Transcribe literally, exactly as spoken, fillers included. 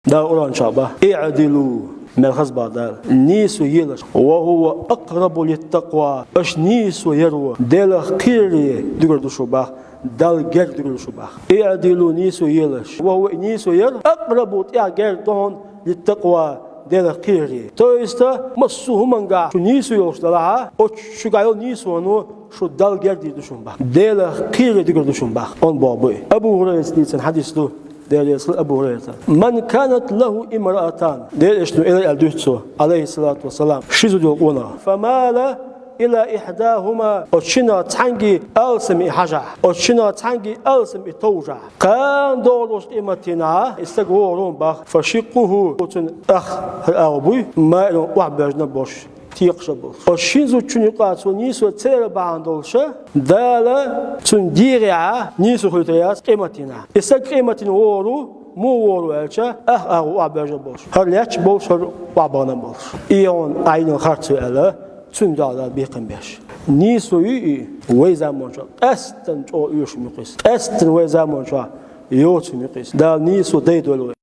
Дала Къуръан чу бах: «اعدلوا», мел хаза бах Дала, «нийсо елаш, وهو أقرب للتقوى», аша нийсо яр ва Делах кхераргдолаш ду шун бах, Далла герга догдолаш ду шун бах. «اعدلوا», нийсо елаш, «وهو», нийсо яр, «أقرب», тӀехьа герга да хьона, «للتقوى», Делах кхераргдолаш. То есть, массо а хӀумангахь шу нийсо йолаш далахь, оцу шугахь йолу нийсо шу Далла герга дийр ду шун бах. Делах кхераргдолаш ду шун бах. Он боху бу и. Абу ХӀурайрас дийцина хьадис ду. Дела реза хуьлда Абу ХӀурайрата. «من كانت له امرأتان». Делан Элчано аьлла дуьйцу цо, Ӏалайхиссалату вассалам, ши зуда йолу къонах. «فمال إلى إحداهما». Оцу шиннах цхьаьнгге алсам и хьажахь. Оцу шиннах цхьаьнгге алсам и товжахь. Кхана догӀу долчу къематдийнахь и стаг вогӀур ву бах. «فشقه», цуьнан ах, хӀара агӀо буй, «مائل», охьабоьжна болуш, текхаш а болуш. Оцу шина зудчун юкъахь цо нийсо ца яр бахьана долуш, Дала цуьнан дегӀехь нийсо хуьлуьйтур яц къематдийнахь. И стаг къематдийнахь вогӀур ву, муха вогӀур ву аьлча, ах агӀо охьабоьжна болуш. ХӀара лаьтташ болуш, хӀара охьабахана болуш. И хьуна Ӏийна харц ву аьлла, цуьнан дуьхьа Дала бекхам беш. Нийсо ю и вай заманчохь къаьсттина чӀогӀа оьшуш ю-кх иза. Къаьсттина вай заманчохь йоцуш ю-кх иза. Дала нийсо дайдойла вай.